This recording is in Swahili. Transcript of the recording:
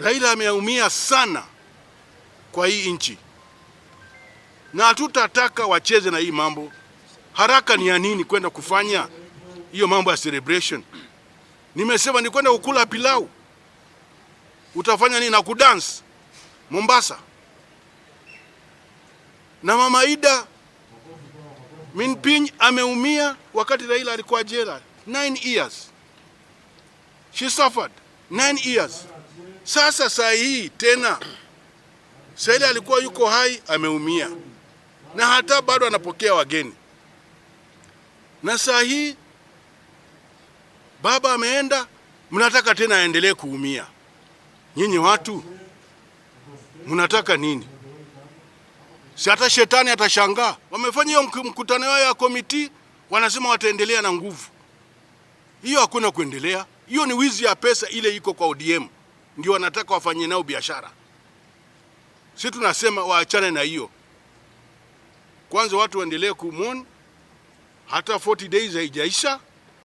Raila ameumia sana kwa hii nchi, na hatutataka wacheze na hii mambo. Haraka ni ya nini kwenda kufanya hiyo mambo ya celebration? Nimesema ni kwenda kukula pilau, utafanya nini na kudance Mombasa? Na Mama Ida Min Piny ameumia wakati Raila alikuwa jela 9 years, she suffered 9 years. Sasa saa hii tena, saa ile alikuwa yuko hai, ameumia na hata bado anapokea wageni, na saa hii baba ameenda, mnataka tena aendelee kuumia. Nyinyi watu mnataka nini? Si hata shetani atashangaa. Wamefanya hiyo mkutano wao ya committee, wanasema wataendelea na nguvu hiyo. Hakuna kuendelea, hiyo ni wizi ya pesa ile iko kwa ODM, ndio wanataka wafanye nao biashara. Si tunasema waachane na hiyo kwanza, watu waendelee kumourn, hata 40 days haijaisha.